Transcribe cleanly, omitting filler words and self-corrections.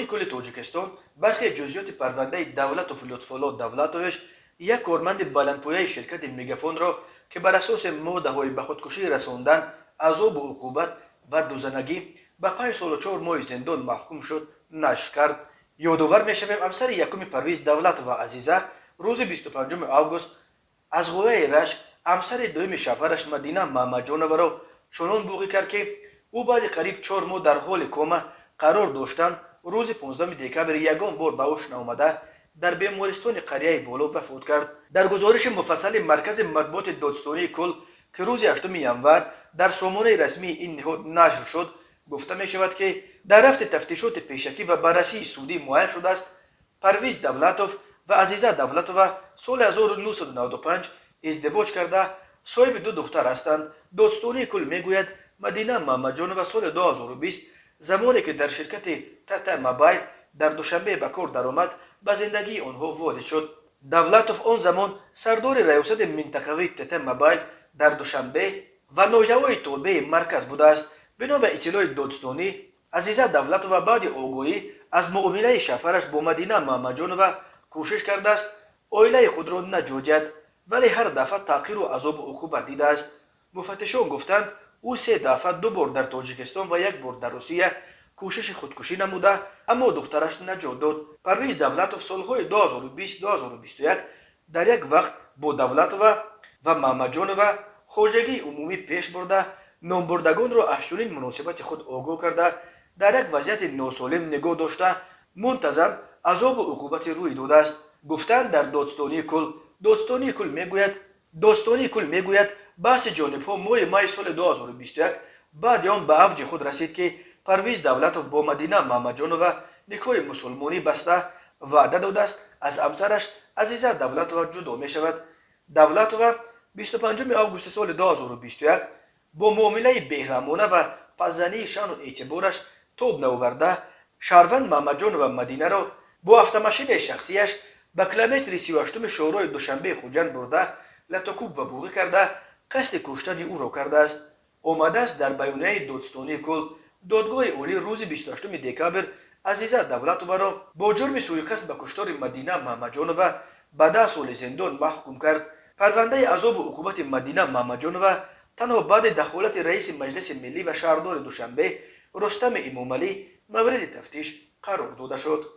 Додситонии кулли Тоҷикистон бархе ҷузъиёти парвандаи Давлатов Лутфулло Давлатович, як корманди баландпояи ширкати Мегафонро, ки бар асоси моддаҳои ба худкушӣ расондан, азобу уқубат ва дузанагӣ ба 5 солу 4 моҳи зиндон маҳкум шуд, нашр кард. Ёдовар мешавем, ҳамсари якуми Парвиз Давлатова Азиза рӯзи 25 август аз ғояи рашк ҳамсари дуюми шавҳараш Мадина Маҳмадҷоноваро чунон буғӣ кард, ки ӯ баъди қариб 4 моҳ дар ҳоли кома қарор доштан, рӯзи 15 декабр ягон бор ба ҳуш наомада, дар бемористони қарияи Боло вафот кард. Дар гузориши муфассали маркази матбуоти додситонии кулл, ки рӯзи 8 январ дар сомонаи расмии ин ниҳод нашр шуд, гуфта мешавад, ки дар рафти тафтишоти пешакӣ ва баррасии судӣ муайян шудааст, Парвиз Давлатов ва Азиза Давлатова соли 1995 издивоҷ карда, соҳиби ду духтар ҳастанд. Додситонии кулл мегӯяд, Мадина Маҳмадҷонова соли 2020, замоне ки дар ширкати ТТ Мобайл дар Душанбе ба кор даромад, ба зиндагии онҳо ворид шуд. Давлатов он замон сардори раёсати минтақавии ТТ Мобайл дар Душанбе ва ноҳияҳои тобеи марказ будааст. Бино ба иттилои додситонӣ, Азиза Давлатова баъди огоҳӣ аз муомилаи шавҳараш бо Мадина Маҳмадҷонова кӯшиш кардааст оилаи худро наҷот диҳад, вале ҳар дафъа таъқиру азобу уқубат дидааст. Муфаттишон гуфтанд, ӯ се дафъа, ду бор дар Тоҷикистон ва як бор дар Русия, кӯшиши худкушӣ намуда, аммо духтараш наҷот дод. Парвиз Давлатов солҳои 2020-2021 дар як вақт бо Давлатова ва Маҳмадҷонова хоҷагии умумӣ пеш бурда, номбурдагонро аз чунин муносибати худ огоҳ карда, дар як вазъияти носолим нигоҳ дошта, мунтазам азобу уқубати рӯй додааст, гуфтанд дар додситонии кулл. Додситонии кулл мегӯяд, баҳси ҷонибҳо моҳи майи соли 2021 баъди он ба авҷи худ расид, ки Парвиз Давлатов бо Мадина Маҳмадҷонова никоҳи мусулмонӣ баста, ваъда додааст, аз ҳамсараш Азиза Давлатова ҷудо мешавад. Давлатова 25 августи соли 2021 бо муомилаи беҳрамона ва паззании шаъну эътибораш тоб наоварда, шаҳрванд Маҳмадҷонова Мадинаро бо автомашинаи шахсияш ба километри 38-уми шоҳроҳи Душанбеи Хуҷанд бурда, латукӯб ва буғӣ карда, қасди куштани ӯро кардааст, омадааст дар баёнияи додситонии кулл. Додгоҳи олӣ рӯзи 28 декабр Азиза Давлатоваро бо ҷурми сӯиқасд ба куштори Мадина Маҳмадҷонова ба 10 соли зиндон маҳкум кард. Парвандаи азобу уқубати Мадина Маҳмадҷонова танҳо баъди дахолати раиси Маҷлиси миллӣ ва шаҳрдори Душанбе Рустами Эмомалӣ мавриди тафтиш қарор дода шуд.